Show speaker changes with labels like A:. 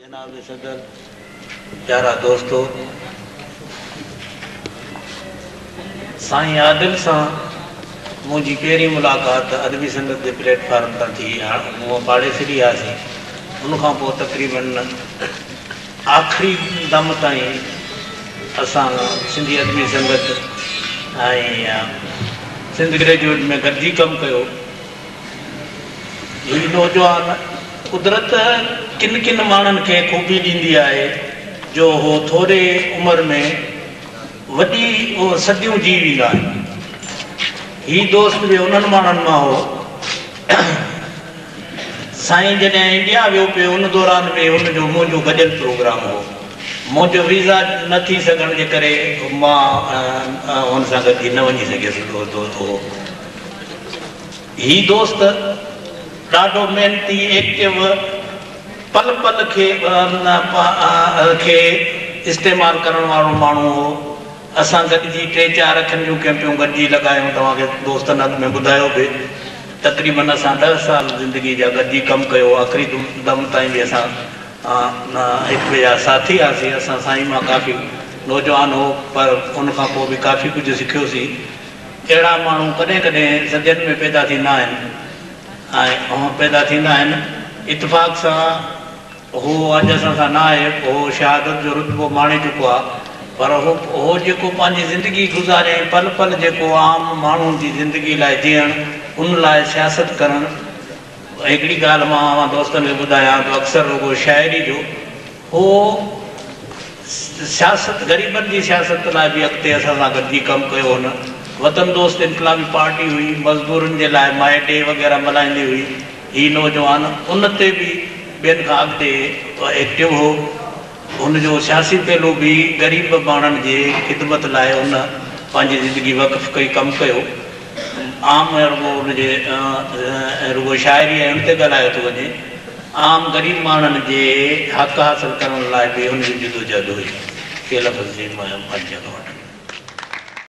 A: جناب صدر، پيارا دوستو، سائين عادل سان منهنجي پهرين ملاقات ادبي سنگت جي پليٽ فارم تان ٿي. هونء پاڙيسري هئاسين. ان کان پوء تقريبن آخري دم تائين اسان سنڌي ادبي سنگت ۽ سنڌ گريجوئيٽ ۾ گڏجي ڪم ڪيو. هي نوجوان قدرت ڪن ڪن ماڻهن کي خوبي ڏيندي آهي جو هو ٿوري عمر ۾ وڏي صديون جي ويندا آهن. هي دوست به انهن ماڻهن مان هو. سائين جڏهن انڊيا ويو پئي ان دوران به هن جو منهنجو گڏيل پروگرام هو. منهنجو ويزا نه ٿي سگهڻ جي ڪري مان هن سان گڏجي نه وڃي سگهيس. هو هي دوست ڏاڍو محنتي، ايڪٽو، پل پل کي کي استعمال ڪرڻ وارو ماڻهو هو. اسان گڏجي ٽي چار اکين جون ڪئمپيون گڏجي لڳايون، توهان کي دوستن اڳ ۾ ٻڌايو به. تقريبن اسان ڏهه سال زندگي جا گڏجي ڪم ڪيو، آخري دم تائين به اسان هڪ ٻئي جا ساٿي هئاسين. اسان سائين مان ڪافي نوجوان هو پر ان کان پوء به ڪافي ڪجهه سکيوسين. اهڙا ماڻهو ڪڏهن ڪڏهن صدين ۾ پيدا ٿيندا آهن ۽ پيدا ٿيندا آهن. اتفاق سان هو اڄ اسان سان نه آهي، هو شهادت جو رتبو ماڻي چڪو آهي، پر هو هو جيڪو پنهنجي زندگي گذاريائين، پل پل جيڪو عام ماڻهو جي زندگي لاء جيئڻ، ان لاء سياست ڪرڻ، هڪڙي ڳالهه مان اوهان دوستن کي ٻڌايان ته اڪثر رڳو شاعري جو هو سياست غريبن جي سياست لاء به اڳتي اسان سان گڏجي ڪم ڪيو هن وطن دوست انقلابي پارٽي هئي مزدورن جي لاء مائي ڊي وغيره ملهائيندي هئي هي نوجوان ان تي به ٻين کان اڳتي ايڪٽو هو هن جو سياسي پهلو به غريب ماڻهن جي خدمت لاء هن پنهنجي زندگي وقف ڪئي ڪم ڪيو. عام رڳو ان جي رڳو شاعري ۽ ان تي ڳالهايو ٿو وڃي. عام غريب ماڻهن جي حق حاصل ڪرڻ لاء به هن جي جدوجهد هئي. ڪي لفظ جي مان پنهنجي جڳهه وٺندس.